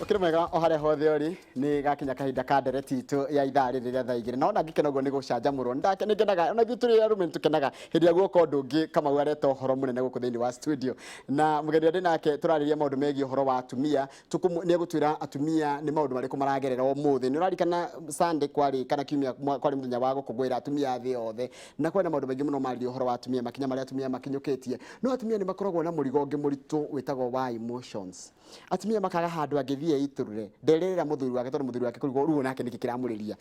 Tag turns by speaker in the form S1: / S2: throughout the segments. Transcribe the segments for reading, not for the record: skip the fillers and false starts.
S1: Ũkĩrĩ mwega o harĩa hothe ũrĩ, nĩ gakinya kahinda ka ndereti itũ ya ithaa rĩrĩ rĩa thaa 2, na ona ngĩkena ũguo nĩ gũcanjamũrwo. Nĩ ngenaga, ona ithuĩ tũrĩ arũme nĩ tũkenaga hĩndĩ ĩrĩa guoka ũndũ ũngĩ Kamau areta ũhoro mũnene gũkũ thĩinĩ wa studio. Na mũgeni ũrĩa ndĩ nake tũrarĩria maũndũ megiĩ ũhoro wa atumia, nĩ egũtwĩra atumia nĩ maũndũ marĩkũ maragerera ũmũthĩ. Nĩ ũrarikana Sunday kwarĩ, kana kiumia kwarĩ mũthenya wa gũkũngũĩra atumia a thĩ yothe, na kwarĩ na maũndũ maingĩ mũno maririe ũhoro wa atumia, makinya marĩa atumia makinyũkĩtie. No atumia nĩ makoragwo na mũrigo ũngĩ mũritũ wĩtagwo wa emotions. Atumia makaga handũ angĩthiĩ eitũrũre, nderĩrĩra mũthuri wake tondũ mũthuri wake kũrigwo rĩu onake nĩkĩ kĩramũrĩria.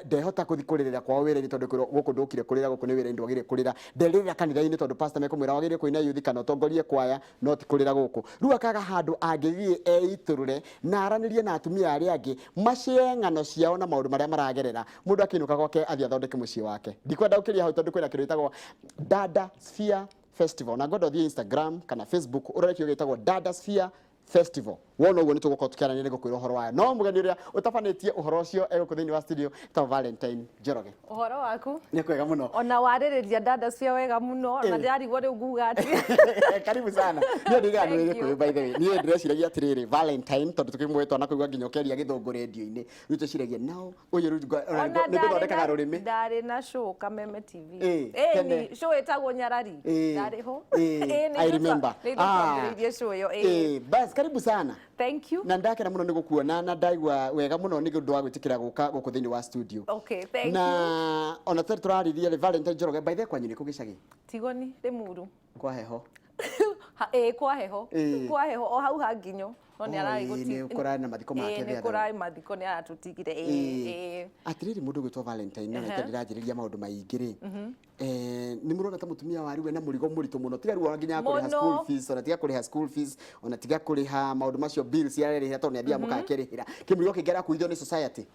S1: Ndehota kũthiĩ kũrĩrĩra kwao wĩra-inĩ tondũ kwĩrwo gũkũ ndũkire kũrĩra, gũkũ nĩ wĩra-inĩ ndwagĩrĩire kũrĩra. Nderĩrĩra kanitha-inĩ tondũ pastor mekũmwĩra wagĩrĩire kũina yuthi kana ũtongorie kwaya no ti kũrĩra gũkũ. Rĩu akaga handũ angĩthiĩ eitũrũre na aranĩrie na atumia arĩa angĩ, macĩe ng'ano ciao na maũndũ marĩa maragerera. Mũndũ akĩinũka gwake athiĩ athondeke mũciĩ wake. Ndikwenda gũkĩria hau tondũ kwĩna kĩndũ gĩtagwo Dada Sphere Festival, na ngwenda ũthiĩ Instagram kana Facebook ũrore kĩo gĩtagwo Dada Sphere Festival. Wona ũguo nĩ tũgũkorwo tũkĩaranĩria nĩ gũkwĩra ũhoro wayo. No mũgeni ũrĩa ũtabanĩtie ũhoro ũcio e gũkũ thĩinĩ wa studio etagwo Valentine Njoroge.
S2: Ũhoro waku?
S1: Nĩ kwega mũno.
S2: Ona warĩrĩria Dada Sphere wega mũno, ona ndĩrarigwo rĩu nguga atĩa.
S1: Karibu sana. Niĩ ndiugaga nĩ Gĩkũyũ by the way. Niĩ ndĩreciragia atĩrĩrĩ, Valentine tondũ tũkĩmwĩtwa na kũigua nginya ũkĩaria Gĩthũngũ rĩndio-inĩ. Rĩu tũciragia nao ũyũ rĩu
S2: Ona
S1: nĩ
S2: ndarĩ
S1: gũthondekaga
S2: na-
S1: rũrĩmĩ.
S2: Ndarĩ na show Kameme TV.
S1: Tene.
S2: Ĩni, show ĩtagwo Nyarari. Ndarĩ ho. Ĩĩ, nĩ
S1: I
S2: ithuĩ
S1: remember.
S2: nĩ ithuĩ twambĩrĩirie show ĩyo.
S1: Bas, karibu sana.
S2: Thank you.
S1: Na ndakena mũno nĩ gũkuona na ndaigua wega mũno nĩ ũndũ wa gwĩtĩkĩra gũka gũkũ thĩinĩ wa studio.
S2: Okay, thank you.
S1: Na ona tũtarĩ tũrarĩria rĩ, Valentine Njoroge, by the way kwanyu nĩ kũ gĩcagi?
S2: Tigoni, Limuru.
S1: Kwa heho.
S2: Ĩĩ, kwa heho. Kwa heho, o hau ha nginyo. No nĩ
S1: Oh,
S2: ararĩ
S1: nĩ kũrarĩ na mathiko make
S2: Ĩĩ,
S1: the
S2: nĩ
S1: other
S2: kũrarĩ mathiko nĩ aratũtigire. Ĩĩ.
S1: Atĩrĩrĩ, mũndũ ũgwĩtwo Valentine, no reke ndĩranjĩrĩria maũndũ maingĩ rĩ, nĩ mũrona ta mũtumia wa rĩu ena mũrigo mũritũ mũno, tiga rĩu ona nginya kũrĩha school
S2: Mũno.
S1: fees, ona tiga kũrĩha school fees, ona tiga kũrĩha maũndũ macio, bills arerĩhĩra tondũ nĩ athiaga mũkakĩrĩhĩra, kĩmũrigo kĩngĩ arakuithio nĩ society.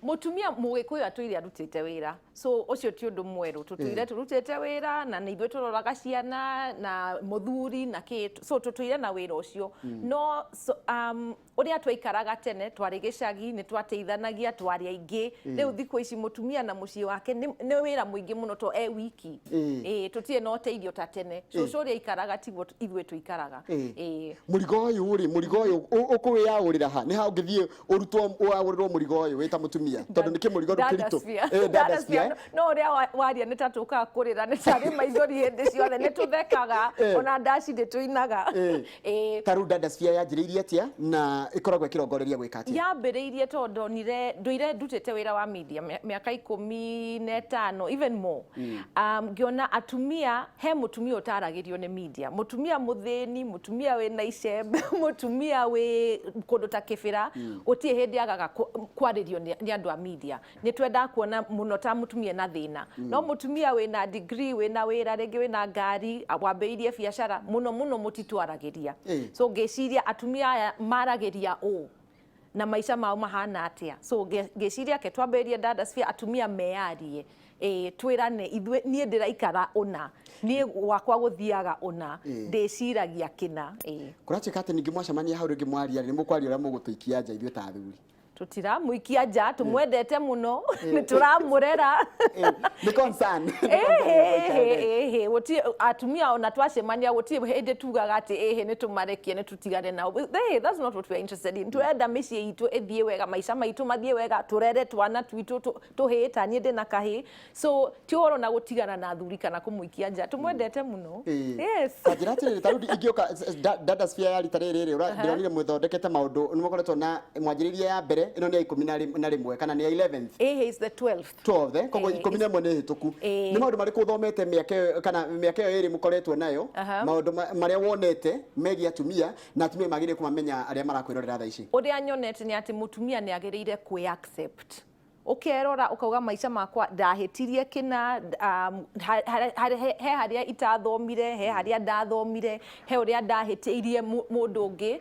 S2: Mũtumia Mũgĩkũyũ atũire arutĩte wĩra, so ũcio ti ũndũ mwerũ. Tũtũire tũrutĩte wĩra na nĩ ithuĩ tũroraga ciana na mũthuri na kĩ, so tũtũire na wĩra ũcio. No so, ũrĩa twaikaraga tene, twarĩ gĩcagi, nĩ twateithanagia, twarĩ aingĩ. Rĩu thikũ ici mũtumia na mũciĩ wake nĩ wĩra mũingĩ mũno to e wiki. Ĩĩ, tũtirĩ na ũteithio ta tene. Cũcũ ũrĩa aikaraga tiguo ithuĩ tũikaraga. Ĩĩ.
S1: Mũrigo ũyũ rĩ, mũrigo ũyũ ũkũwĩyaũrĩra ha? Nĩ ha ũngĩthiĩ ũrutwo waũrĩrwo mũrigo ũyũ wĩ ta mũtumia? Tondũ nĩ kĩmũrigo kĩritũ.
S2: Dada Sphere. No ũrĩa waria nĩ ta tũkaga kũrĩra, nĩ tarĩ maithori hĩndĩ ciothe, nĩ tũthekaga, ona ndaci nĩ tũinaga.
S1: Ĩĩ. Ta rĩu Dada Sphere yanjĩrĩirie atĩa na ĩkoragwo ĩkĩrongoreria gwĩka atĩa?
S2: Yambĩrĩirie tondũ ndonire ndũire ndutĩte wĩra wa media mĩaka 15, even more. Ngĩona atumia, he mũtumia ũtaragĩrio nĩ media, mũtumia mũthĩni, mũtumia wĩna icembe, mũtumia wĩ kũndũ ta Kĩbĩra, gũtirĩ hĩndĩ agaga kwarĩrio nĩ andũ a media. Nĩ twendaga kuona mũno ta mũtumia ena thĩna, no mũtumia wĩna degree, wĩna wĩra, rĩngĩ wĩna ngari, wambĩrĩirie biacara, mũno mũno mũtitwaragĩria. So ngĩciria atumia aya maragĩria ũ na maica mao mahana atĩa? So ngĩciria ke twambĩrĩrie Dada Sphere, atumia meyarie, ĩĩ, twĩrane ithuĩ, niĩ ndĩraikara ũna, niĩ gwakwa gũthiaga ũna, ndĩciragia kĩna. Ĩĩ.
S1: Kũratuĩka atĩ ningĩ mwacemania hau rĩngĩ mwaria rĩ, nĩ mũkwaria ũrĩa mũgũtũikia nja ithuĩ ta athuri.
S2: Tũtiramũikia nja, tũmwendete mũno, nĩ tũramũrera.
S1: Nĩ concern.
S2: Ĩhĩ, gũtirĩ atumia ona twacemania gũtirĩ hĩndĩ tugaga atĩ ĩhĩ nĩ tũmarekie nĩ tũtigane nao. Hey, that's not what we are interested in. Tũrenda mĩciĩ itũ ĩthiĩ wega, maica maitũ mathiĩ wega, tũrere twana twitũ tũhĩĩ, ta niĩ ndĩna kahĩĩ. So ti ũhoro na gũtigana na athuri kana kũmũikia nja, tũmwendete mũno. Yes.
S1: Ta njĩra atĩrĩrĩ, ta rĩu ingĩũka Dada Sphere ya rita rĩrĩ rĩ, ndĩronire mũthondekete maũndũ, nĩ mũkoretwo na mwanjĩrĩirie ya mbere, ĩno nĩ ya 11 kana nĩ ya 11th?
S2: Ĩhĩ, is the 12th.
S1: 12, eh? Koguo 11 nĩ hĩtũku. Nĩ maũndũ marĩkũ ũthomete mĩaka ĩyo kana mĩaka ĩyo ĩrĩ mũkoretwo nayo, maũndũ marĩa wonete megiĩ atumia na atumia magĩrĩire kũmamenya arĩa marakwĩrorera thaa ici?
S2: Ũrĩa nyonete nĩ atĩ mũtumia nĩ agĩrĩire kwĩ accept. Ũkerora ũkauga maica makwa ndahĩtirie kĩna, he harĩa itathomire, he harĩa ndathomire, he ũrĩa ndahĩtĩirie mũndũ ũngĩ.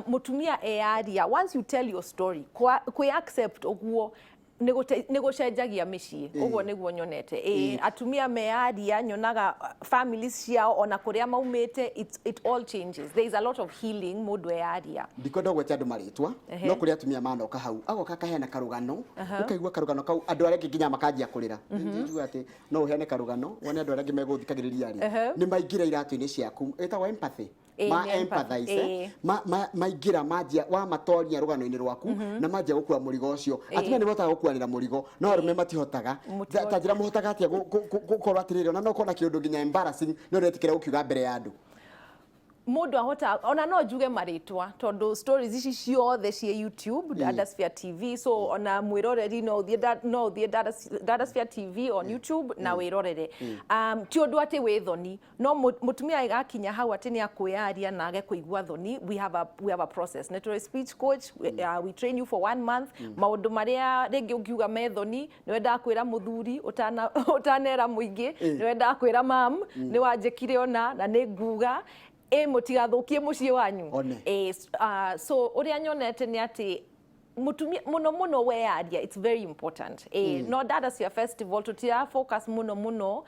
S2: Mũtumia eyaria, once you tell your story, kwĩ accept ũguo nĩ gũcenjagia mĩciĩ. Ũguo nĩguo nyonete. Ĩĩ, atumia meyaria, nyonaga families ciao ona kũrĩa maumĩte, it all changes. There is a lot of healing mũndũ eyaria.
S1: Ndikwenda gũgwetia andũ marĩtwa, no kũrĩ atumia manoka hau, agoka akaheana karũgano, ũkaigua karũgano kau andũ arĩa angĩ nginya makanjia kũrĩra. Njiguaga atĩ no ũheane karũgano wone andũ arĩa angĩ megũthikagĩrĩria rĩ, nĩ maingĩra iratũ-inĩ ciaku, ĩtagwo empathy. Ma
S2: Nĩ empathy.
S1: empathize, maingĩra manjia wamatoria rũgano-inĩ rwaku na manjia gũkua mũrigo ũcio. Atumia nĩ mahotaga gũkuanĩra mũrigo, no arũme matihotaga. Ta njĩra, mũhotaga atĩa gũkorwo atĩrĩrĩ, ona no ũkorwo na kĩũndũ nginya embarrassing, no ũretĩkĩra gũkiuga mbere ya andũ?
S2: Mũndũ ahota, ona no njuge marĩtwa, tondũ stories ici ciothe ciĩ YouTube, Dadasphere TV, so ona mwĩroreri no ũthiĩ no ũthiĩ Dadasphere TV on YouTube na wĩrorere. Ti ũndũ atĩ wĩ thoni, no mũtumia agakinya hau atĩ nĩ akwĩyaria na age kũigua thoni, we have a process. Nĩ tũrĩ speech coach, we train you for one month, maũndũ marĩa rĩngĩ ũngiuga me thoni, nĩ wendaga kwĩra mũthuri ũtanera mũingĩ, nĩ wendaga kwĩra mam nĩ wanjĩkire ona na nĩ nguga ĩ mũtigathũkie mũciĩ wanyu.
S1: One.
S2: So ũrĩa nyonete nĩ atĩ mutumia muno muno weyaria, it's very important. No Dadasphere Festival tutira focus muno muno,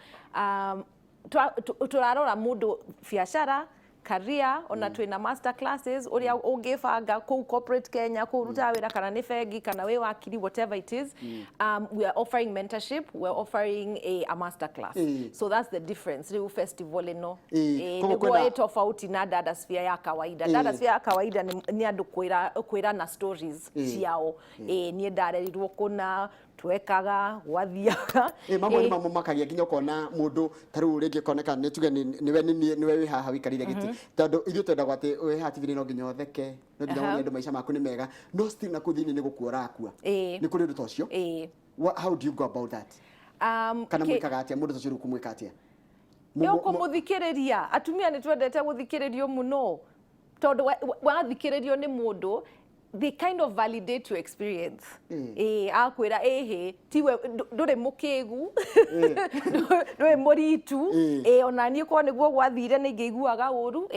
S2: turarora mundu, biacara, career, ona twina master classes uria ungibanga kuu corporate Kenya, kuu rutaga wira, kana ni bengi, kana wi wakiri, whatever it is. We are offering mentorship, we are offering a master class. So that's the difference. Riu festival ino
S1: Koguo
S2: niguo
S1: kwĩna
S2: ĩ tofauti na Dadasphere ya kawaida. Dadasphere ya kawaida nĩ andũ kwĩra na stories ciao, niĩ ndarerirwo kũna twekaga gwathiaga.
S1: Mamwe nĩ mamũmakagia, nginya ũkona mũndũ ta rĩu rĩngĩ ũkoneka nĩ tuge nĩwe nĩ nĩwe wĩ haha wĩikarĩire gĩtĩ, tondũ ithuĩ twendagwo atĩ wĩ haha TV no nginya ũtheke, no nginya wone andũ maica maku nĩ mega, no still na kũu thĩinĩ nĩ gũkua ũrakua. Nĩ kũrĩ ũndũ ta ũcio? How do you go about that? Kana mwĩkaga atĩa mũndũ ta ũcio? Rĩu kũmwĩka atĩa?
S2: Nĩ ũkũmũthikĩrĩria. Atumia nĩ twendete gũthikĩrĩrio mũno, tondũ wathikĩrĩrio nĩ mũndũ, they kind of validate your experience. Akwĩra ĩhĩ tiwe, ndũrĩ mũkĩgu, ndũrĩ mũritu. Ona niĩ korwo nĩguo gwathire nĩ ingĩiguaga ũru.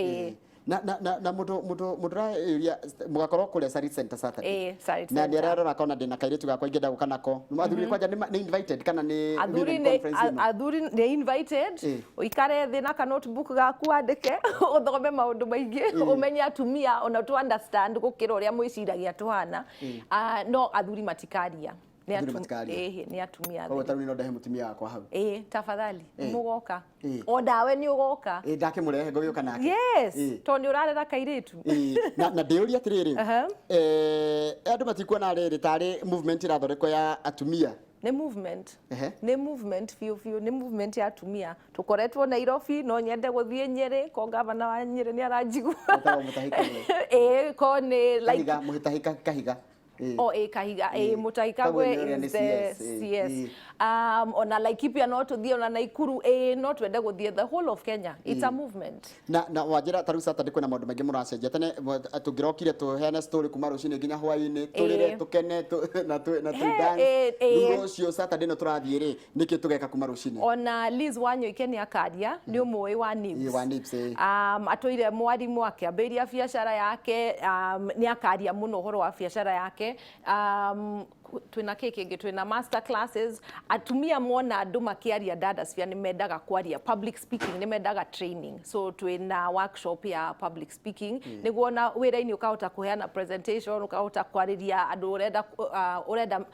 S1: Na mũndũ ũrayũria, mũgakorwo kũrĩa Sarit Center Saturday?
S2: Ĩ, Sarit
S1: Na nĩ
S2: Center.
S1: ararora akona ndĩna kairĩtu gakwa ingĩenda gũka nako. Athuri kwanja nĩ invited kana nĩ
S2: Athuri
S1: women
S2: nĩ
S1: conference ĩno?
S2: Athuri nĩ invited. Ũikare thĩ na ka notebook gaku, wandĩke, ũthome maũndũ maingĩ, ũmenye atumia ona tu understand gũkĩra ũrĩa mwĩciragia tũhana. Ah, no athuri matikaria. Nĩ
S1: Athuri matikaria.
S2: Ĩhĩ, nĩ atumia
S1: Koguo
S2: atheri.
S1: tarĩu no ndehe mũtumia wakwa hau?
S2: Ĩ, tafadhali, mũgoka. O ndawe nĩ ũgoka.
S1: Ĩ, ndakĩmũrehe, ngũgĩũka nake.
S2: Yes, tondũ nĩ ũrarera kairĩtu.
S1: Na ndĩũria atĩrĩrĩ, andũ matikuona rĩrĩ tarĩ movement ĩrathondekwo ya atumia?
S2: Nĩ movement. Nĩ movement biũ biũ, nĩ movement ya atumia. Tũkoretwo Nairobi, no nyende gũthiĩ Nyĩrĩ, ko gavana wa Nyĩrĩ nĩ aranjigua.
S1: Etagwo Mũtahi Kagwe.
S2: Ĩ, ko nĩ like
S1: Kahiga, Mũtahi Kahiga.
S2: O ĩ, Kahiga, ĩ, Mũtahi
S1: Kagwe
S2: Kagwe
S1: nĩ ũrĩa
S2: is
S1: nĩ
S2: the
S1: CS, ĩ,
S2: CS. Ona Laikipia no tũthiĩ, ona Naikuru, ĩ, no twende gũthiĩ the whole of Kenya. It's a movement.
S1: Na wanjĩra ta rĩu Saturday kwĩna maũndũ maingĩ mũracenjia. Tene tũngĩrokire tũheane story kuma rũcinĩ nginya hwaĩ-inĩ, tũrĩre, tũkene, na tũ dance. Rĩu rũciũ Saturday ĩno tũrathiĩ rĩ, nĩkĩ tũgeka kuma rũcinĩ?
S2: Ona Liz Wanyoike nĩ akaria, nĩ ũmũĩ wa Nibs.
S1: Ĩ, wa Nibs, ĩ.
S2: Atũire mwarimũ, akĩambĩrĩria biacara yake, nĩ akaria mũno ũhoro wa biacara yake. Twĩna kĩ kĩngĩ? Twĩna master classes. Atumia mona andũ makĩaria Dadasphere nĩ mendaga kwaria, public speaking, nĩ mendaga training, so twĩna workshop ya public speaking, nĩguo ona wĩra-inĩ ũkahota kũheana presentation, ũkahota kwarĩria andũ ũrenda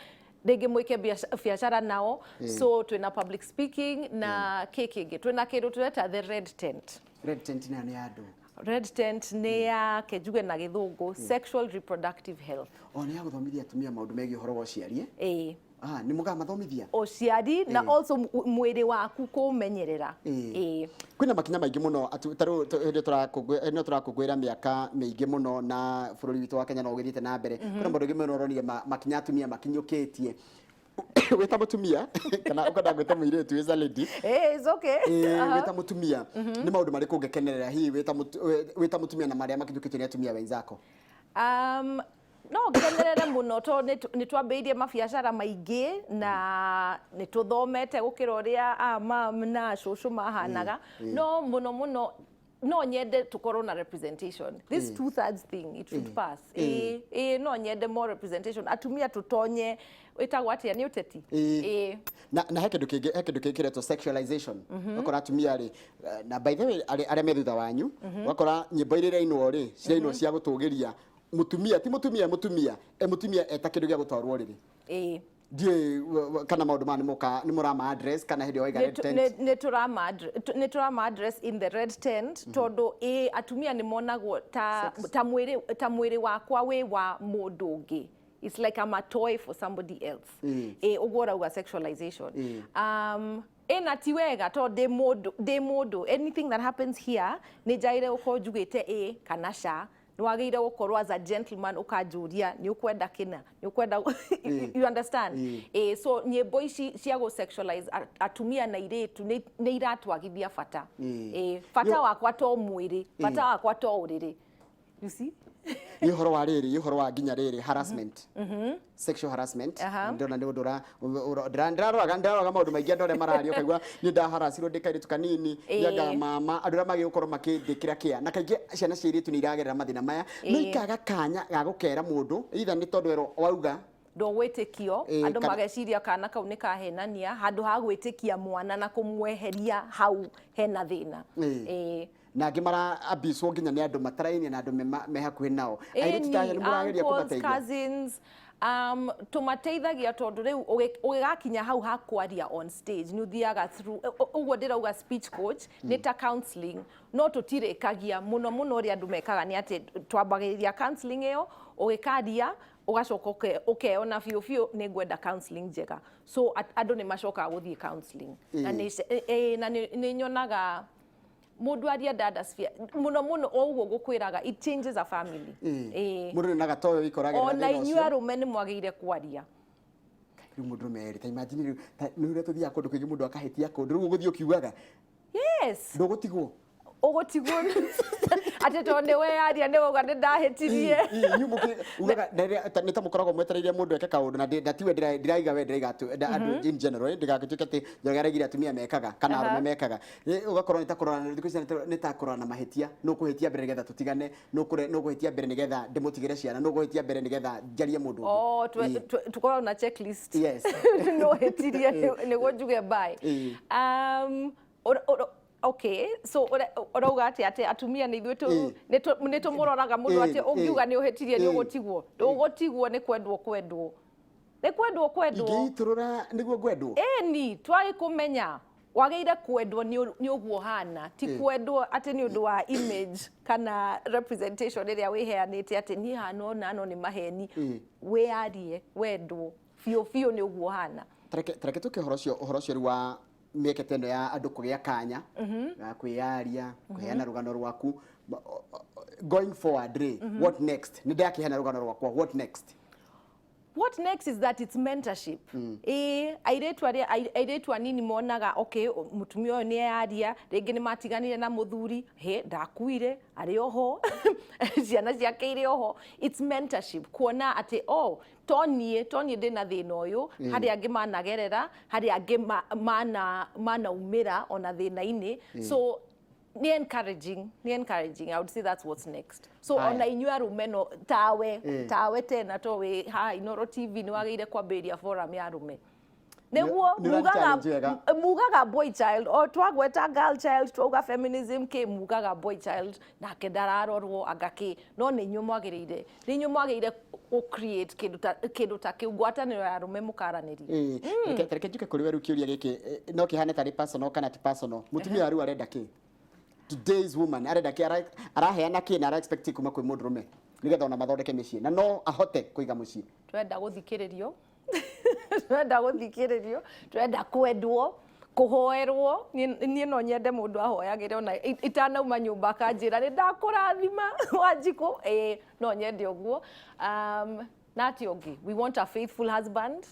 S2: rĩngĩ mwĩke biacara nao. So twĩna public speaking. Na kĩ kĩngĩ? Twĩna kĩndũ tũreta the red tent.
S1: Red tent nayo nĩ ya andũ?
S2: Red tent nĩ ya kenjuge na gĩthũngũ, sexual reproductive health.
S1: O nĩ ya gũthomithia atumia maũndũ megiĩ ũhoro wa ũciari, eh?
S2: Ĩ.
S1: Ah, nĩ mũkamathomithia?
S2: Ũciari na also mwĩrĩ waku kũũmenyerera. Ĩ.
S1: Kwĩna makinya maingĩ mũno ta rĩu hĩndĩ ĩno tũrakũngũĩra mĩaka mĩingĩ mũno na bũrũri witũ wa Kenya no ũgĩthiĩte na mbere, kwĩna maũndũ maingĩ mũno ũronire makinya atumia makinyũkĩtie. Wĩta mũtumia, kana ũkwenda gwĩta mũirĩtu, is a lady?
S2: Ĩ, it's okay.
S1: Wĩta mũtumia, nĩ maũndũ marĩkũ ũngĩkenerera hihi wĩta mũtumia na marĩa makinyũkĩtio nĩ atumia wenzako?
S2: No ngenerere mũno tondũ nĩ twambĩrĩirie mabiacara maingĩ na nĩ tũthomete gũkĩra ũrĩa a mam na cũcũ mahanaga. No mũno mũno no nyende tũkorwo na representation. This two thirds thing, it should pass. Ĩ, no nyende more representation, atumia tũtonye, ĩtagwo atĩa, nĩ ũteti. Ĩ.
S1: Na he kĩndũ kĩngĩ kĩretwo sexualization. Ũgakora atumia rĩ, na by the way arĩa me thutha wanyu, ũgakora nyĩmbo iria irainwo rĩ, cirainwo cia gũtũgĩria mũtumia, ti mũtumia, mũtumia eta kĩndũ gĩa gũtwarwo rĩrĩ.
S2: Ĩ.
S1: Ndiũĩ kana maũndũ maya nĩ mũrama address kana hĩndĩ ĩyo waiga red tent.
S2: Nĩ tũrama address in the red tent, tondũ ĩ atumia nĩ monagwo ta ta mwĩrĩ wakwa wĩ wa mũndũ ũngĩ. It's like I'm a toy for somebody else. Ĩ ũguo ũrauga sexualization. Ĩna ti wega tondũ ndĩ mũndũ, anything that happens here nĩ njagĩrĩire gũkorwo njugĩte ĩ kana ca. Nĩ wagĩrĩire gũkorwo as a gentleman ũkanjũria nĩ ũkwenda kĩna, nĩ ũkwenda, you understand? Ĩ so nyĩmbo ici cia gũ sexualize atumia na airĩtu nĩ iratwagithia bata. Ĩ bata wakwa to mwĩrĩ, bata wakwa to ũrĩrĩ, you see?
S1: Nĩ ũhoro wa rĩrĩ, nĩ ũhoro wa nginya rĩrĩ, harassment, sexual harassment. Ndĩrona nĩ ũndũ ndĩraroraga maũndũ maingĩ, andũ arĩa mararia ũkaigua nĩ ndaharacirwo ndĩ kairĩtu kanini. Nĩanga mama andũ arĩa magĩ gũkorwo makĩndĩkĩra kĩa, na kaingĩ ciana cia airĩtu nĩ iragerera mathĩna maya, no ikaga kanya ga gũkera mũndũ, either nĩ tondũ erwo wauga
S2: Ndũgwĩtĩkio. Andũ mageciria kana kau nĩ kahenania handũ ha gwĩtĩkia mwana na kũmweheria hau hena thĩna.
S1: Na angĩ mara abuswo nginya nĩ andũ matarainie na andũ me hakuhĩ nao, airĩtu ta acio nĩ mũrageria
S2: uncles,
S1: kũmateithia?
S2: Cousins, tũmateithagia tondũ rĩu ũgĩgakinya hau ha kwaria on stage nĩ ũthiaga through ũguo ndĩrauga speech coach nĩ ta counseling, no tũtirĩkagia mũno mũno. Ũrĩa andũ mekaga nĩ atĩ twambagĩrĩria counseling ĩyo, ũgĩkaria ũgacoka ũkeona biũ biũ nĩ ngwenda counseling njega. So andũ nĩ macokaga gũthiĩ counseling na nĩ nyonaga mũndũ aria dadasphere mũno mũno o ũguo ngũkwĩraga, it changes a family.
S1: Mũndũ nĩonaga toyo ikoragerera
S2: Ona
S1: thĩna
S2: inyuĩ
S1: ũcio.
S2: Arũme nĩ mwagĩrĩire kwaria.
S1: Rĩu mũndũ merĩ, ta imagine rĩu nĩ ũrĩa tũthiaga kũndũ kũingĩ, mũndũ akahĩtia kũndũ, rĩu ũgũthiĩ ũkiugaga ndũgũtigwo.
S2: Ũgũtigwo atĩ tondũ nĩ weyaria, nĩ wauga nĩ ndahĩtirie.
S1: Inyuĩ ugaga nĩ ta mũkoragwo mwetereire mũndũ eke kaũndũ na na tiwe ndiraiga we, ndĩraiga andũ in general, ndĩgagĩtuĩke atĩ Njoroge araigire atumia mekaga kana arũme mekaga. Ũgakorwo nĩ ta kũrora thikũ ici, nĩ ta kũrora na mahĩtia, nũ kũhĩtia mbere nĩgetha tũtigane, nũ kũhĩtia mbere nĩgetha ndĩmũtigĩre ciana, nũ kũhĩtia mbere nĩgetha njarie mũndũ ũngĩ.
S2: Oh, tũkoragwo na checklist. No hĩtirie nĩguo njuge bye. Okay, so ũrauga atĩ atumia nĩ ithuĩ nĩ tũmũroraga mũno atĩ ũngiuga nĩ ũhĩtirie nĩ ũgũtigwo. Ndũgũtigwo, nĩ kwendwo, kwendwo nĩ kwendwo, kwendwo.
S1: Ingĩitũrũra nĩguo ngwendwo.
S2: Ĩni twagĩkũmenya wagĩrĩire kwendwo nĩ ũguo ũhana, ti kwendwo atĩ nĩ ũndũ wa image kana representation ĩrĩa wĩheanĩte atĩ niĩ hana ũna, no nĩ maheni. Wĩyarie wendwo biũ biũ nĩ ũguo ũhana.
S1: Tareke tũke ũhoro ũcio rĩu wa mĩeke ta ĩno ya andũ kũgĩa kanya ga kwĩyaria, kũheana rũgano rwaku. Going forward rĩ, what next? Nĩ ndakĩheana rũgano rwakwa, what next?
S2: What next is that it's mentorship. Ĩ airĩtu arĩa airĩtu anini monaga, okay, mũtumia ũyũ nĩ eyaria, rĩngĩ nĩ matiganire na mũthuri, he ndakuire, arĩ oho, ciana ciake irĩ oho. It's mentorship, kuona atĩ oh, to niĩ ndĩna thĩna ũyũ, harĩ angĩ managerera, harĩ angĩ manaumĩra ona thĩna-inĩ. So nĩ encouraging, nĩ encouraging. I would say that's what's next. So
S1: Haya.
S2: ona inyuĩ arũme, no tawe tawe tena to wĩ haha Inooro TV, nĩ wagĩrĩire kwambĩrĩria forum ya arũme nĩguo
S1: Nĩ
S2: mugaga
S1: challenge wega.
S2: Mugaga boy child, o twagweta girl child, twauga feminism kä, mugaga boy child nake ndararorwo anga kä, no nĩ inyuĩ mwagĩrĩire, nĩ inyuĩ mwagĩrĩire gũ create kĩndũ ta kĩu, ngwatanĩro ya arũme mũkaranĩria.
S1: Reke njuke kũrĩ we rĩu. Kĩũria gĩkĩ no kĩhane tarĩ personal kana ti personal. Mũtumia rĩu arenda kĩ? Today's woman arenda kĩ? Araheana kĩ na ara expect kuma kwĩ mũndũrũme nĩgetha ona mathondeke mĩciĩ na no ahote kũiga mũciĩ?
S2: Twenda gũthikĩrĩrio, twenda gũthikĩrĩrio, twenda kwendwo, kũhoerwo. Niĩ no nyende mũndũ ahoyagĩre ona itanauma nyũmba, akanjĩra nĩ ndakũrathima Wanjikũ. Ĩĩ, no nyende ũguo. Na atĩ ũngĩ, we want a faithful husband.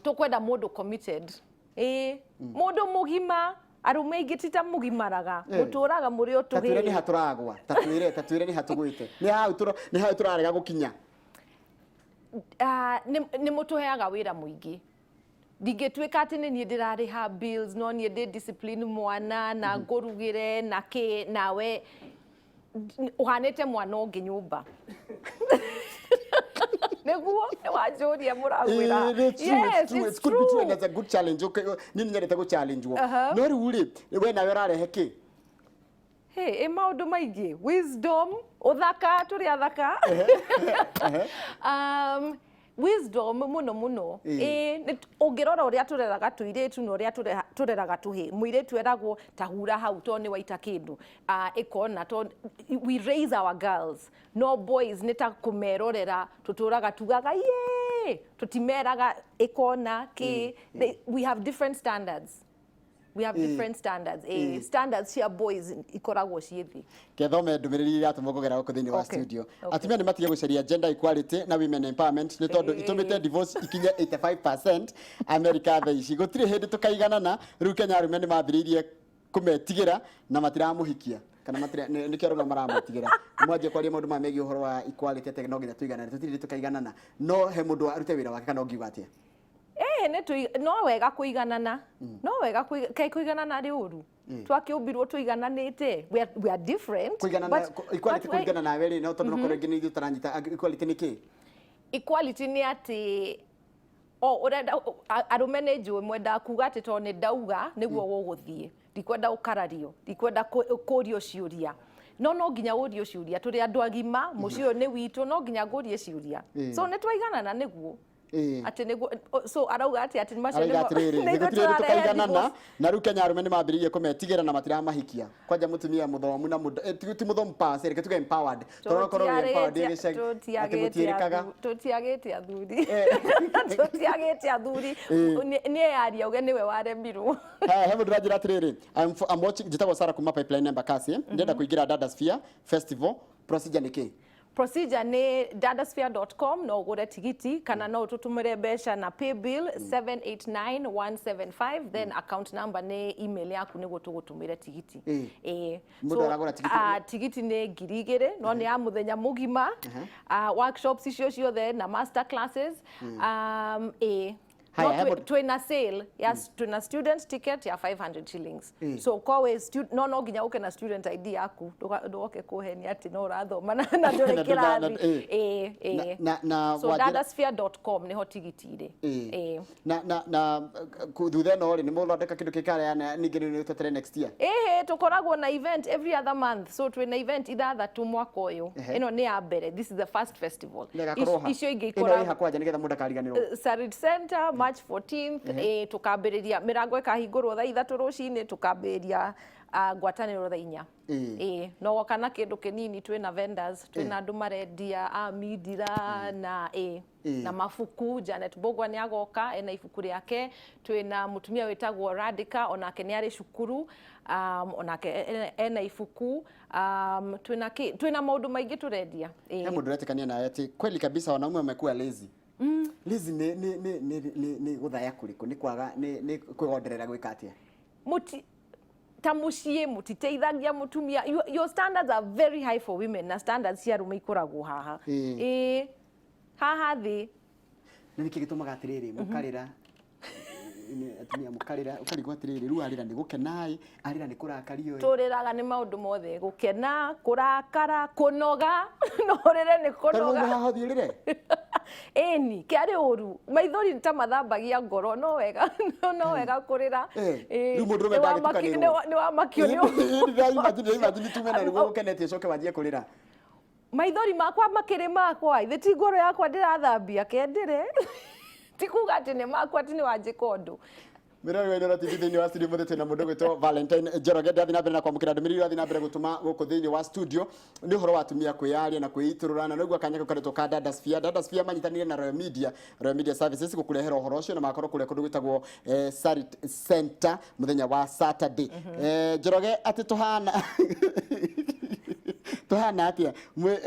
S2: Tũkwenda mũndũ committed, ĩĩ, mũndũ mũgima. Arũme aingĩ ti ta mũgimaraga, mũtũraga mũrĩ o
S1: Ta twĩre nĩ
S2: tũhĩĩ.
S1: Ha tũragwa, ta twĩre nĩ ha tũgwĩte, nĩ hau tũrarega gũkinya.
S2: Ah, nĩ mũtũheaga wĩra mũingĩ. Ndingĩtuĩka atĩ nĩ niĩ ndĩrarĩha bills, no niĩ ndĩ discipline mwana na ngũrugĩre na kĩ, nawe ũhanĩte mwana ũngĩ nyũmba nĩguo nĩ wanjũria mũragwĩra.
S1: It's true,
S2: Yes,
S1: it's true.
S2: it's
S1: It could be true and
S2: true.
S1: it's a good challenge. Okay, niĩ nĩ nyendete gũ challenge wo. No rĩu rĩ, we nawe ũrarehe kĩ?
S2: Hey, ĩ maũndũ maingĩ, wisdom, ũthaka, tũrĩ athaka. Wisdom muno muno. Ĩĩ, ũngĩrora ũrĩa tũreraga tũirĩtu na ũrĩa tũreraga tũhĩ, mũirĩtu eragwo ta hura hau tondũ nĩ waita kĩndũ, ĩkona to we raise our girls, no boys nĩ ta kũmerorera tũtũraga tugaga ye, tũtimeraga ĩkona kĩ. We have different standards, we have different standards. Standards cia boys ikoragwo ciĩ thĩ.
S1: Kethome ndũmĩrĩri iratũmwo kũgera gũkũ thĩinĩ wa studio. Atumia nĩ matige gũcaria gender equality na women empowerment, nĩ tondũ itũmĩte divorce ikinye 85% America thaa ici. Gũtirĩ hĩndĩ tũkaiganana. Rĩu Kenya arũme nĩ mambĩrĩirie kũmetigĩra na matiramuhikia kana matira nĩkĩo arũme marametigĩra. Mwanjie kwaria maũndũ maya megiĩ ũhoro wa equality, atĩ no nginya tũiganane, tũtirĩ hĩndĩ tũkaiganana, no he mũndũ arute wĩra wake, kana ũngiuga atĩa?
S2: Ĩĩ, no wega kũiganana, no wega kaĩ kũiganana rĩ ũru? Twakĩũmbirwo tũigananĩte. We are different.
S1: Kũiganana, equality, kũringana nawe rĩ, no tondũ no korwo rĩngĩ nĩ ithuĩ tũtaranyita, equality nĩ kĩ?
S2: Equality nĩ atĩ o ũrenda arũme nĩ njũĩ mwendaga kuga atĩ tondũ nĩ ndauga nĩguo gũgũthiĩ, ndikwenda ũkarario, ndikwenda kũrio ciũria, no nginya ũrio ciũria. Tũrĩ andũ agima, mũciĩ ũyũ nĩ witũ, no nginya ngũrie ciũria. So nĩ twaiganana nĩguo atĩ nĩguo. So arauga atĩ macio
S1: Arauga atĩrĩrĩ,
S2: nĩ
S1: nĩ
S2: ithuĩ
S1: gũtirĩ hĩndĩ
S2: tũrarehe
S1: tũkaiganana
S2: divorce.
S1: Na rĩu Kenya arũme nĩ mambĩrĩirie kũmetigĩra na matiramahikia. Kwanja mũtumia mũthomu na mũndũ ti mũthomu per se, reke tuge empowered, tondũ okorwo wĩ empowered gĩcagi atĩ mũtiĩrĩkaga.
S2: Tũtiagĩte athuri, tũtiagĩte athuri. Nĩ yaria uge nĩwe waremirwo.
S1: Haya, he mũndũ ũranjĩra atĩrĩrĩ, I'm watching, njĩtagwo Sarah kuma Pipeline Embakasi, ndĩrenda kũingĩra Dada Sphere Festival, procedure nĩ kĩ?
S2: Procedure nĩ dadasphere.com, no ũgũre tigiti kana no ũtũtũmĩre mbeca na paybill 789175, then account number nĩ email yaku nĩguo tũgũtũmĩre tigiti. Ĩĩ.
S1: Mũndũ aragũra tigiti?
S2: Tigiti nĩ 2,000, no nĩ ya mũthenya mũgima. Workshops icio ciothe na master classes. Ĩĩ.
S1: Haya,
S2: No,
S1: he
S2: twĩna sale ya twĩna student ticket ya 500 shillings. So kowe no nginya ũke na student ID yaku, ndũgoke kũhenia atĩ no ũrathoma na ndũrĩ kĩrathi. Ĩĩ.
S1: Na
S2: So dadasphere.com nĩho tigiti irĩ. Ĩĩ.
S1: Na thutha ĩno rĩ, nĩ mũthondeka kĩndũ kĩkareana ningĩ nĩ twetere next year?
S2: Ĩhĩ, tũkoragwo na event every other month, so twĩna event ithathatũ mwaka ũyũ. Ĩno nĩ ya mbere, this is the first festival.
S1: Nĩgakorwo ha?
S2: Icio ingĩ
S1: Ĩno
S2: ikoragwo
S1: ĩ ha kwanja, nĩgetha mũndũ akariganĩrwo?
S2: Sarit Center, March 14th. Tukambĩrĩria mĩrango ĩkahingũrwo thaa 3 rũcinĩ, tukambĩrĩria ngwatanĩro thaa 4. Ĩĩ, no woka na kĩndũ kĩnini, twĩna vendors, twĩna andũ marendia a mindira na na mabuku. Janet Mbugua nĩ agoka ena ibuku rĩake, twĩna mũtumia wĩtagwo Radika, onake nĩ arĩ cukuru, onake ena ibuku, twĩna maũndũ maingĩ tũrendia.
S1: He mũndũ ũretĩkania nawe atĩ kweli kabisa wanaume wamekuwa lazy. Lazy nĩ gũthaya kũrĩkũ? Nĩ kwaga, nĩ kwĩgonderera gwĩka atĩa?
S2: Muti ta muciĩ mũtiteithagia mũtumia. Your standards are very high for women, na standards cia arũme ikoragwo haha. Ĩĩ, haha thĩ.
S1: Na nĩkĩ gĩtũmaga atĩrĩrĩ mũkarĩra? Nĩ atumia mũkarĩra, ũkarigwo atĩrĩrĩ, rĩu arĩra nĩ gũkena ĩ, arĩra nĩ kũrakario ĩ?
S2: Tũrĩraga nĩ maũndũ mothe, gũkena, kũrakara, kũnoga. No ũrĩre nĩ
S1: Tarĩu
S2: kũnoga.
S1: haha ũthiĩ ũrĩre?
S2: Ĩni, kĩarĩ ũru, maithori nĩ ta mathambagia ngoro. No wega, no wega kũrĩra.
S1: Rĩu mũndũrũme ndangĩtukanĩrwo.
S2: Nĩ wamakio nĩ
S1: Ndĩraimagine tume na nĩguo gũkenetie ũcoke wanjie kũrĩra.
S2: Maithori makwa makĩrĩ makwa, ithe ti ngoro yakwa ndĩrathambia kendĩre, ti kuga atĩ nĩ makwa, atĩ nĩ wanjĩka ũndũ.
S1: Mĩrori wa Inooro TV, thĩinĩ wa studio mũthĩ twĩna mũndũ gwĩtwo Valentine Njoroge. Ndathiĩ na mbere na kwamũkĩra ndũmĩrĩri ũrathiĩ na mbere gũtũma gũkũ thĩinĩ wa studio, nĩ ũhoro wa atumia kwĩyaria na kwĩitũrũra, na nĩguo kanya kau karetwo ka Dada Sphere. Dada Sphere manyitanĩire na Royal Media, Royal Media Services, gũkũrehera ũhoro ũcio, na magakorwo kũrĩa kũndũ gwĩtagwo Sarit Center mũthenya wa Saturday. Njoroge, atĩ tũhana atĩa?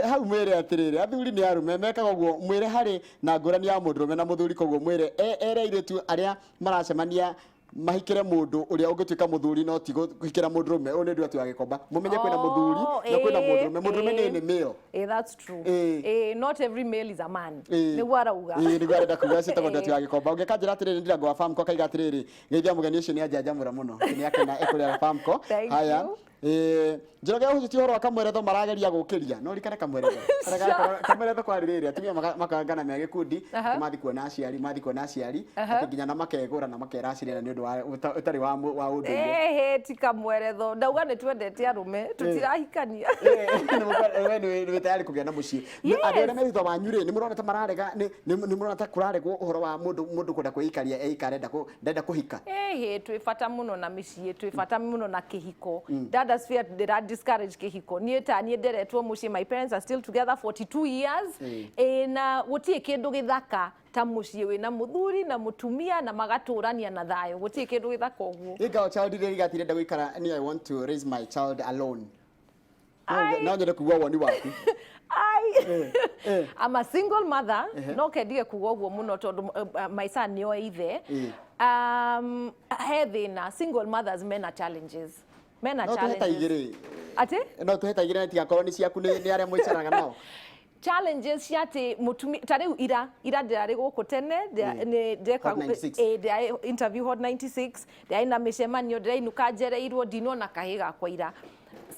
S1: Hau mwĩre atĩrĩrĩ, athuri nĩ arũme mekaga ũguo, mwĩre harĩ na ngũrani ya mũndũrũme na mũthuri, koguo mwĩre ere airĩtu arĩa maracemania mahikĩre mũndũ ũrĩa ũngĩtuĩka mũthuri, no ti kũhikĩra mũndũrũme ũyũ. Nĩ ndũ atĩ wa Gĩkomba, mũmenye kwĩna mũthuri na kwĩna mũndũrũme. Mũndũrũme nĩ nĩmĩo.
S2: That's true. Not every male is a man. Nĩguo arauga.
S1: Ĩĩ, nĩguo arenda kuga. Ciĩtagwo ndũ atĩ wa Gĩkomba. Ũngĩ akanjĩra atĩrĩrĩ, Ndirango wa Famco, akaiga atĩrĩrĩ, geithia mũgeni ũcio, nĩ anjanjamũra mũno, nĩ akena ekũrĩa Famco.
S2: Thank
S1: Haya.
S2: you.
S1: Njoroge ũcio ti ũhoro wa kamweretho marageria gũkĩria no rikane kamweretho. Kamweretho kwarĩ rĩrĩ atumia makangana me gĩkundi mathi kuona aciari, mathi kuona aciari atĩ nginya na makegũra na makera aciari na nĩ ũndũ wa ũtarĩ wa ũndũire.
S2: Ĩhĩ, ti kamweretho, ndauga nĩ twendete arũme, tũtirahikania.
S1: We nĩ tayari kũgĩa na mũciĩ? Andũ arĩa me thutha wanyu rĩ, nĩ mũrona ta mararega, nĩ mũrona ta kũraregwo ũhoro wa mũndũ kwenda kwĩikaria eika, arenda ndenda kũhika?
S2: Ĩhĩ, twĩ bata mũno na mĩciĩ, twĩ bata mũno na kĩhiko. Dada Sphere ndĩra discourage kĩhiko. Niĩ ta niĩ nderetwo mũciĩ, my parents are still together 42 years. Ĩ, na gũtirĩ kĩndũ gĩthaka ta mũciĩ wĩna mũthuri na mũtumia na magatũrania na thayũ, gũtirĩ kĩndũ gĩthaka ũguo.
S1: Ĩnga child rĩ gatirenda gũikara ni, "I want to raise my child alone." No nyende kũigua woni waku.
S2: Ai, I'm a single mother. No kendige kuga ũguo mũno tondũ my son nĩoĩ ithe. He thĩna, single mothers mena challenges, mena
S1: No tũhe ta
S2: challenges.
S1: igĩrĩ.
S2: Atĩ?
S1: No tũhe ta igĩrĩ na tigakorwo nĩ ciaku, nĩ arĩa mũicaraga nao.
S2: Challenges cia atĩ mũtumia ta rĩu ira ndĩrarĩ gũkũ tene nĩ ndeka
S1: Hot 96.
S2: Ĩ, ndĩrarĩ interview Hot 96, ndĩrarĩ na mĩcemanio, ndĩrainũka njereirwo, ndinona kahĩ gakwa ira.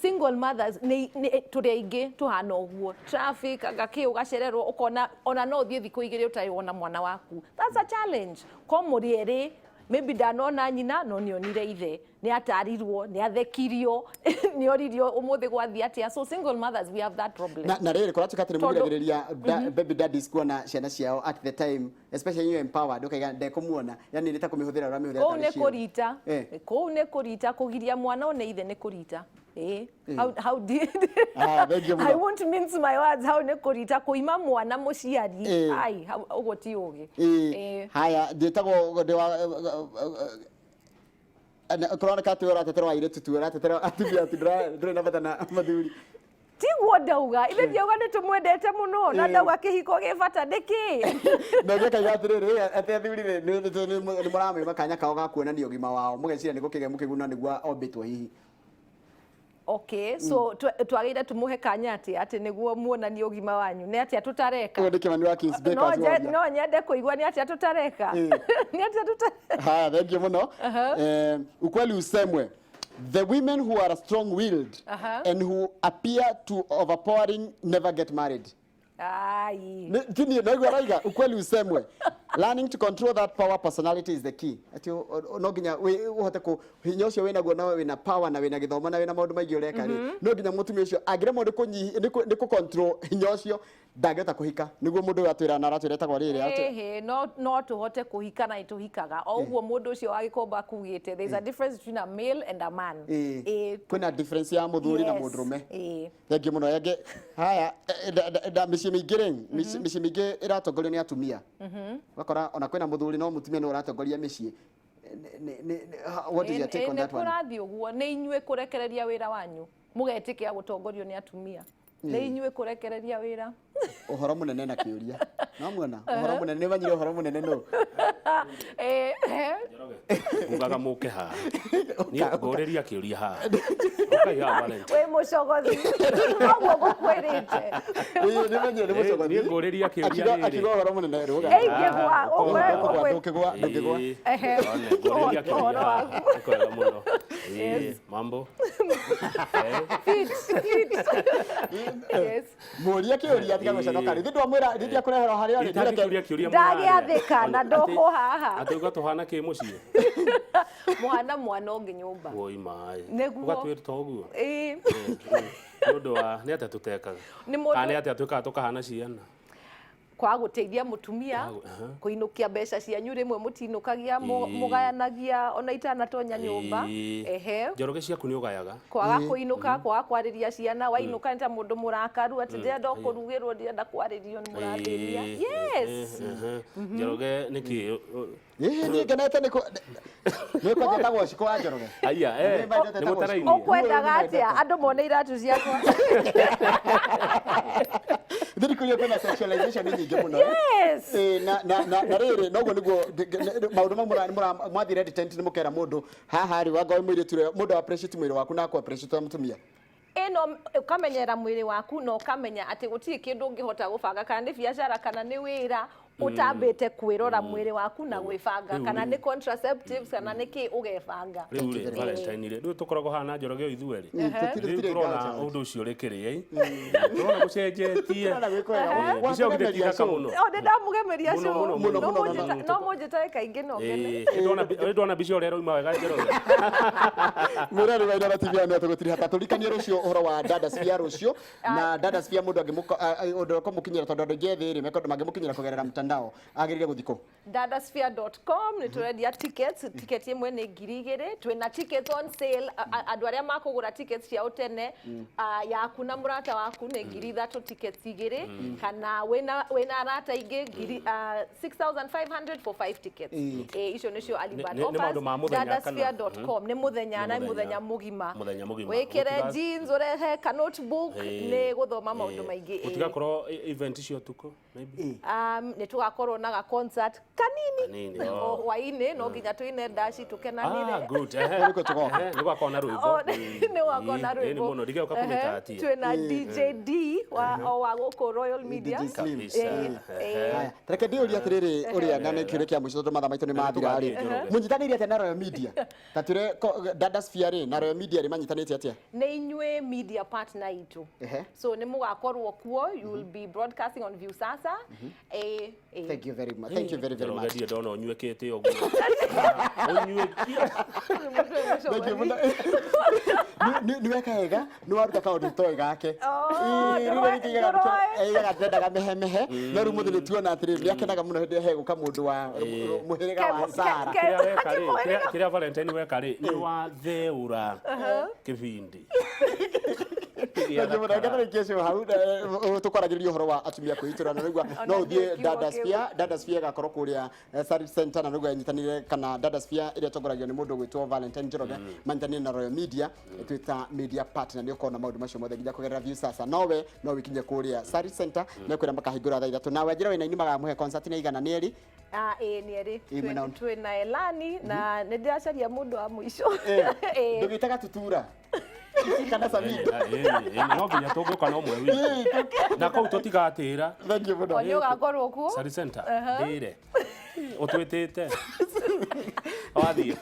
S2: Single mothers nĩ tũrĩ aingĩ tũhana ũguo, traffic anga kĩ, ũgacererwo, ũkona ona no ũthiĩ thikũ 2 ũtarĩ wona mwana waku. That's a challenge. Ko mũrĩ erĩ, maybe ndanona nyina no nĩonire ithe, nĩ atarirwo, nĩ athekirio, nĩ oririo ũmũthĩ gwathiĩ atĩa. So single mothers, we have that problem.
S1: Na rĩrĩ kũratuĩka atĩ nĩ
S2: Tondũ-
S1: mũgiragĩrĩria baby daddies kuona ciana ciao at the time, especially you empowered, ũkaiga ndekũmuona, yani nĩ ta kũmĩhũthĩra ũramĩhũthĩra
S2: Kũu
S1: tarĩ
S2: nĩ
S1: ciĩga.
S2: kũrita. Kũu nĩ kũrita, kũgiria mwana one ithe nĩ kũrita. Ĩ, how did
S1: Ah, thank you mũno.
S2: I won't mince my words, how nĩ kũrita kũima mwana mũciari. Ai, ũguo ti ũgĩ.
S1: Haya, njĩtagwo ndĩ wa kũroneka atĩ we ũratetera airĩtu tu, ũratetera atumia tu, ndũrĩ na bata na mathuri.
S2: Tiguo ndauga, ithe ndiauga nĩ tũmwendete mũno na ndauga kĩhiko gĩ bata nĩkĩ.
S1: Na ũngĩkaiga atĩrĩrĩ, atĩ athuri rĩ, nĩ mũramĩma kanya kao ga kuonania ũgima wao, mũgeciria nĩ gũkĩgĩa mũkĩguna nĩguo ombĩtwo hihi.
S2: Okay, so twagĩrĩire tũmũhe kanya atĩ nĩguo muonanie ũgima wanyu? Nĩ atĩa tũtareka?
S1: Ũyũ nĩ Kĩmani wa Kings
S2: No
S1: Bakers woria.
S2: No nyende kũigua nĩ atĩa tũtareka, nĩ atĩa tũtareka.
S1: Haya, thank you mũno. Ukweli usemwe, the women who are strong willed and who appear to overpowering never get married.
S2: Ai.
S1: Ti niĩ naigua raiga, ukweli usemwe, learning to control that power personality is the key. Ati no nginya ũhote kũ hinya ũcio wĩnaguo, na wĩna power na wĩna gĩthomo na wĩna maũndũ maingĩ ũreka rĩ, no nginya mũtumia ũcio angĩremwo nĩ kũ control hinya ũcio, ndangĩhota kũhika. Nĩguo mũndũ ũyũ atwĩra na aratwĩra etagwo rĩrĩ
S2: Ĩhĩ, no tũhote kũhika na nĩtũhikaga o ũguo mũndũ ũcio wa Gĩkomba akugĩte. There is a difference between a male and a man.
S1: Kwĩna difference ya mũthuri na mũndũrũme. Thank you mũno. Enge haya, mĩciĩ mĩingĩ rĩ, mĩciĩ mĩingĩ ĩratongorio nĩ atumia, ũgakora ona kwĩna mũthuri no mũtumia nĩwe ũratongoria mĩciĩ. What is your take on
S2: Nĩ
S1: that one?
S2: Kũrathiĩ ũguo nĩ inyuĩ kũrekereria wĩra wanyu, mũgetĩkĩra gũtongorio nĩ atumia, nĩ inyuĩ kũrekereria wĩra.
S1: Ũhoro mũnene na kĩũria no muona ũhoro mũnene nĩ manyire ũhoro mũnene no
S3: Ngugaga mũke haha, niĩ ngũrĩria kĩũria haha. Ũkai haha, Valentine.
S2: Wĩ mũcogothi noguo ngũkwĩrĩte.
S1: Ĩĩ, nĩ manyire nĩ mũcogothi.
S3: Niĩ ngũrĩria kĩũria
S1: Akiuga
S3: rĩrĩ.
S1: akiuga ũhoro mũnene, rũga.
S2: Ĩingĩgwa.
S1: Ndũkĩgwa, ndũkĩgwa, ndũkĩgwa.
S3: Ĩĩ, one, ngũrĩria kĩũria
S2: Ũhoro
S3: haha.
S2: waku.
S3: Nĩ kwega mũno. Ĩĩ, mambo.
S2: Fit, fit. Yes.
S1: Mũrie kĩũria, tiga gũconoka rĩ ndwamwĩra rĩrĩa kũrehera harĩa rĩ.
S3: Itangĩkĩũria kĩũria.
S2: Ndagĩathĩka na ndokwo haha.
S3: Atĩ uga tũhana kĩ mũciĩ?
S2: Mwana mwana ũngĩ nyũmba.
S3: Woi maĩ.
S2: Nĩguo.
S3: Ũgatwĩra ũguo.
S2: Ĩĩ.
S3: Nĩ ũndũ wa nĩ atĩa tũtekaga?
S2: Nĩ mũndũ-
S3: Kana nĩ atĩa twĩkaga tũkahana ciana?
S2: Kwaga gũteithia mũtumia, kũinũkia mbeca cianyu rĩmwe mũtinũkagia, mũgayanagia ona itanatonya nyũmba. Ehe.
S3: Njoroge ciaku nĩ ũgayaga.
S2: Kwaga kũinũka, kwaga kwarĩria ciana, wainũka nĩ ta mũndũ mũrakaru atĩ ndĩrenda o kũrugĩrwo, ndĩrenda kwarĩrio, nĩ mũrathĩnia. Yes.
S3: Njoroge nĩ kĩ?
S1: Ĩĩ, niĩ ngenete nĩ nĩ kwanja tagwo Cikũ wa Njoroge.
S3: Aya,
S1: Nĩ mendete
S3: nĩ
S1: tagwo
S3: mũtaraini.
S1: Cikũ.
S2: Ũkwendaga atĩa andũ mone iratũ ciakwa?
S1: Thirikari kwĩna sexualization nyingĩ mũno.
S2: Yes.
S1: Ĩĩ, na rĩrĩ noguo nĩguo maũndũ mau mwathire red tent nĩ mũkera mũndũ haha rĩ wanga wĩ mũirĩtu rĩ, mũndũ appreciate mwĩrĩ waku na akũ appreciate wa mũtumia.
S2: Ĩno ũkamenyera mwĩrĩ waku na ũkamenya atĩ gũtirĩ kĩndũ ũngĩhota gũbanga, kana nĩ biacara kana nĩ wĩra. Ũtambĩte kwĩrora mwĩrĩ waku na gwĩbanga,
S3: Rĩu
S2: kana
S3: rĩ.
S2: nĩ contraceptives kana nĩ kĩ, ũgebanga.
S3: Rĩu rĩ, Valentine rĩ, rĩu tũkoragwo haha na Njoroge o ithuerĩ.
S1: Tũtirĩ
S3: Rĩu
S1: tũtirĩ
S3: tũrona
S1: nganja.
S3: ũndũ ũcio ũrĩ kĩrĩa, tũrona gũcenjetie.
S1: Tũrona gwĩ kwega.
S3: Mbica ĩyo githĩ ti
S1: Watũgemeria
S3: thaka
S1: show.
S3: mũno?
S2: O nĩ ndamũgemeria
S3: Mũno,
S2: show.
S3: mũno,
S1: mũno,
S2: No
S1: mũno,
S2: mũnjĩta- no mũnjĩtage kaingĩ no ngene.
S3: Ĩĩ, ndona mbica ũrĩa ĩroima wega, Njoroge.
S1: Mwĩrori wa Inooro TV, nĩ tũgũtiriha ta tũrikanie rũciũ ũhoro wa Dada Sphere rũciũ, na Dada Sphere mũndũ ũndũ ũkũmũkinyĩra, tondũ andũ aingĩ ethĩ rĩ mangĩmũkinyĩra kũgerera mtandao, agĩrĩire gũthiĩ kũ?
S2: dadasphere.com nĩ tũrendia tickets. Ticket ĩmwe nĩ 2000. Twĩna tickets on sale. Andũ arĩa makũgũra tickets ciao tene, yaku na mũrata waku nĩ 3000 tickets igĩrĩ, kana wĩna arata aingĩ 6500 for 5 tickets. Icio nĩcio early bird
S3: Nĩ maũndũ ma mũthenya kana?
S2: dadasphere.com. Nĩ mũthenya, na
S3: Nĩ
S2: mũthenya
S3: mũthenya.
S2: Mũgima.
S3: Mũthenya mũgima.
S2: Wĩkĩre jeans, ũrehe ka notebook, nĩ gũthoma maũndũ maingĩ.
S3: Gũtigakorwo event cia ũtukũ maybe?
S2: Nĩ tũgakorwo na ga concert kanini.
S3: Kanini,
S2: O
S3: oh.
S2: hwainĩ no nginya tuine ndaci tũkenanĩre.
S3: Ah, good. Ehe.
S1: Nĩkuo tũgoka.
S3: Ehe, nĩ gwakorwo na rwĩmbo.
S2: Oh, nĩ gwakorwo na
S3: Ĩĩ, ĩĩ, nĩ
S2: rwĩmbo.
S3: mũno ndigĩũka kũmĩtatia.
S2: Twĩna DJ D wa o wa gũkũ Royal Media.
S1: DJ Slim.
S3: Kabisa.
S1: Haya, reke ndĩũrie atĩrĩrĩ, ũrĩa na nĩ kĩũria kĩa mũico tondũ mathaa maitũ nĩ mathira rĩ,
S3: Tũgathiĩ, Njoroge.
S1: mũnyitanĩire atĩa na Royal Media? Ta twĩre Dada Sphere rĩ na Royal Media rĩ manyitanĩte atĩa?
S2: Nĩ inyuĩ media partner itũ. So nĩ mũgakorwo kuo, you will be broadcasting on Viusasa. Eh.
S1: Thank you very much, thank you very very
S3: Njoroge,
S1: much.
S3: ndirĩ ndona ũnyuĩkĩte ũguo ũnyuĩkie.
S1: Thank you mũno. Nĩ weka wega, nĩ waruta kaũndũ toĩ gake.
S2: Oh,
S1: Ĩĩ, rĩu rĩngĩ
S2: ndũroe.
S1: aigaga ndĩrendaga mehemehe, no rĩu mũthĩ nĩ tuona atĩrĩrĩ, nĩ akenaga mũno hĩndĩ ĩrĩa hegũka mũndũ wa mũhĩrĩga wa Sara.
S3: Kĩrĩa weka rĩ, kĩrĩa Valentine weka rĩ, nĩ watheũra kĩbindi.
S1: Thank you mũno. Reke tũrĩkie show hau, tũkwaragĩrĩria ũhoro wa atumia kwĩitũra, na rĩu no ũthiĩ
S2: kiugo
S1: Dada
S2: kĩu.
S1: Sphere. Dada Sphere ĩgakorwo kũrĩa Sarit Center, na rĩu ĩnyitanĩire, kana Dada Sphere ĩrĩa ĩtongoragio nĩ mũndũ ũgwĩtwo Valentine Njoroge, manyitanĩire na Royal Media twĩta media partner. Nĩ ũkona maũndũ macio mothe nginya kũgerera Viusasa. Nowe no wĩkinye kũrĩa Sarit Center, nĩ kwĩra makahingũra thaa 3, na Wanjĩra wĩna ini magamũhe concert nĩ igana nĩ erĩ.
S2: Ah, ĩĩ, nĩ erĩ.
S1: Ĩĩ, mwena
S2: Twĩna Elani na nĩ ndĩracaria mũndũ wa mũico. Ĩĩ.
S1: Ndũgĩte Gatutura kana Samido?
S3: No nginya tũngĩũka no mwe witũ na kũu tũtigatĩra.
S1: Thank you mũno.
S2: O nĩ ũgakorwo kuo.
S3: Sarit Center ndĩre ũtwĩtĩte wathiĩ.